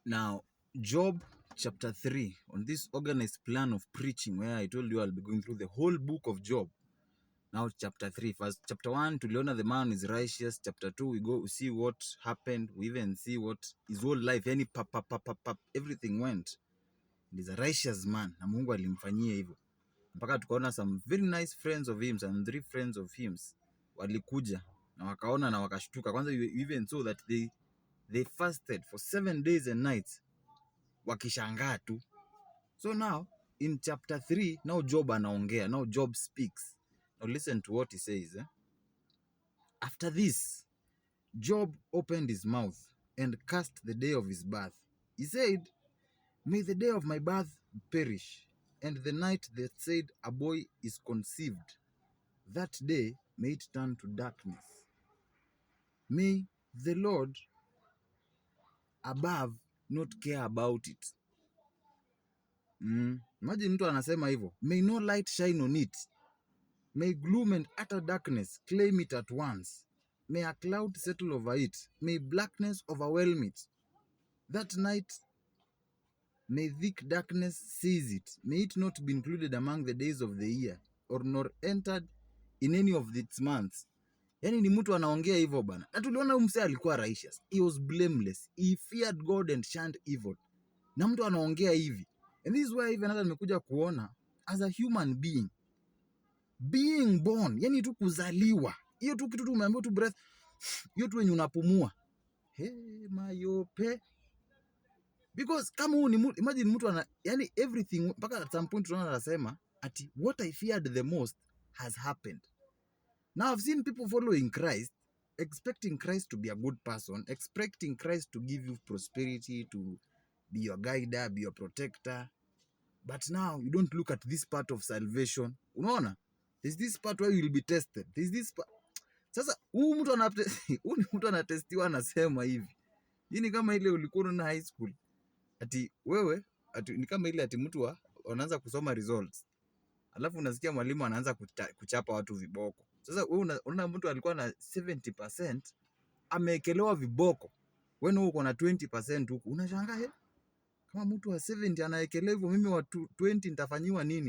Now, Job chapter 3, on this organized plan of preaching where I told you I'll be going through the whole book of Job. Now chapter 3, first chapter 1, tuliona the man is righteous. Chapter 2, we see what happened. We even see what his whole life, yani everything went. He's a righteous man, na Mungu alimfanyia hivyo. Mpaka tukaona some very nice friends of him, some 3 friends of him walikuja na wakaona na wakashtuka. Kwanza even so that they fasted for 7 days and nights, wakishangaa tu. So now in chapter 3, now Job anaongea. Now Job speaks. Now listen to what he says. After this, Job opened his mouth and cursed the day of his birth. He said, "May the day of my birth perish, and the night that said a boy is conceived. That day may it turn to darkness. May the Lord above not care about it." Imagine mtu anasema hivyo. May no light shine on it. May gloom and utter darkness claim it at once. May a cloud settle over it. May blackness overwhelm it. That night may thick darkness seize it. May it not be included among the days of the year, or nor entered in any of its months. Yani ni mtu anaongea hivyo bana. Na tuliona huyu msee alikuwa righteous. He was blameless. He feared God and shunned evil. Na mtu anaongea hivi. And this is why even hata nimekuja kuona as a human being born, yani tu kuzaliwa. Hiyo tu kitu tu umeambiwa tu breath. Hiyo tu wenye unapumua. Mayope. Because kama huu ni mtu, imagine mtu ana, yani everything, mpaka at some point tunaona anasema ati what I feared the most has happened. Now I've seen people following Christ, expecting Christ to be a good person, expecting Christ to give you prosperity, to be your guider, be your protector. But now you don't look at this part of salvation. Unaona? There's this part where you will be tested. There's this part. Sasa huyu mtu anatestiwa anasema hivi. Hii ni kama ile ulikuwa na high school. Ati wewe, ni kama ile ati mtu anaanza kusoma results. Alafu unasikia mwalimu anaanza kuchapa watu viboko. Sasa wewe unaona mtu alikuwa na 70% ameekelewa viboko. Wewe uko na 20% huku. Unashangaa kama mtu wa 70 anaekelewa hivyo, mimi wa 20 nitafanyiwa nini?